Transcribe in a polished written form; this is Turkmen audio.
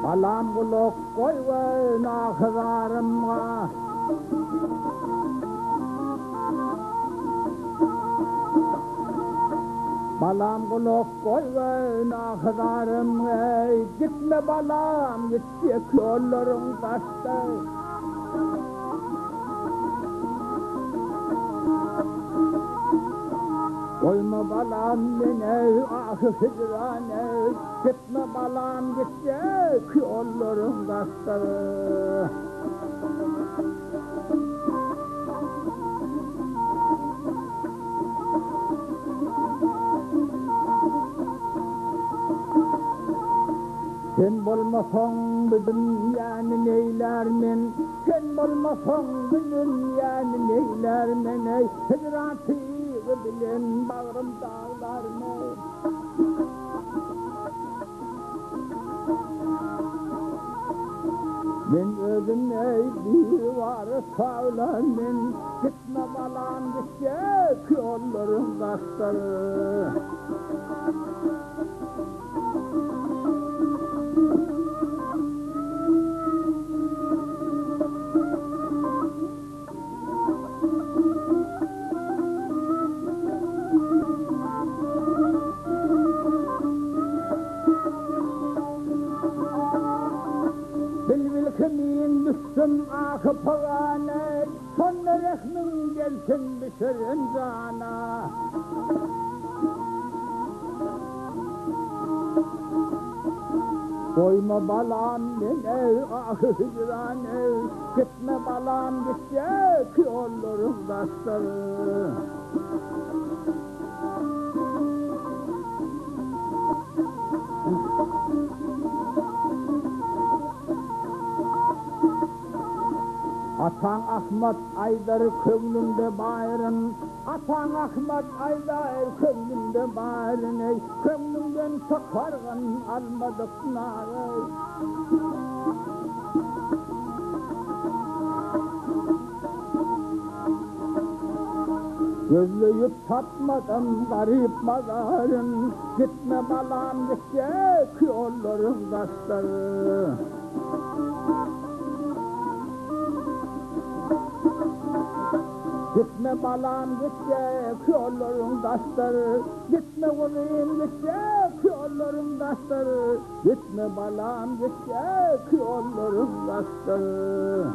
Balam gulak goýgyn ahy-zarymga. Balam gulak goýgyn ahy-zarymga, Gitme balam gitjek ýollaryň daşda. Goýma balam meni ahy-hijrana, Gitme balam gitjek ýollaryň daşda. Sen bolmasaň bu dünýäni neýlär men, Sen bolmasaň bu dünýäni neýlär men, Eý, hijran tygy bilen bagrym daglar men. Men özüm eý diwary saglar men, Gitme balam gitjek ýollaryň daşdyr. Bilbil kimin düşdüm ahy-pygana, Şonda rehmiň gelsin bişiren jana. Goýma balam meni ahy-hijrana, Gitme balam gitjek ýollaryň daşdyr. Ataň Ahmat aýdar köňlümde baryn, Ataň Ahmat aýdar köňlümde baryn, Eý, köňlüňden çykargyn almadyk nary. Gözleýip tapmadym garyp mazaryn, Gitme balam gitjek ýollaryň daşdyr. Gitme balam gitjek ýollaryň daşdyr, Gitme guzym gitjek ýollaryň daşdyr, Gitme balam gitjek ýollaryň daşdyr.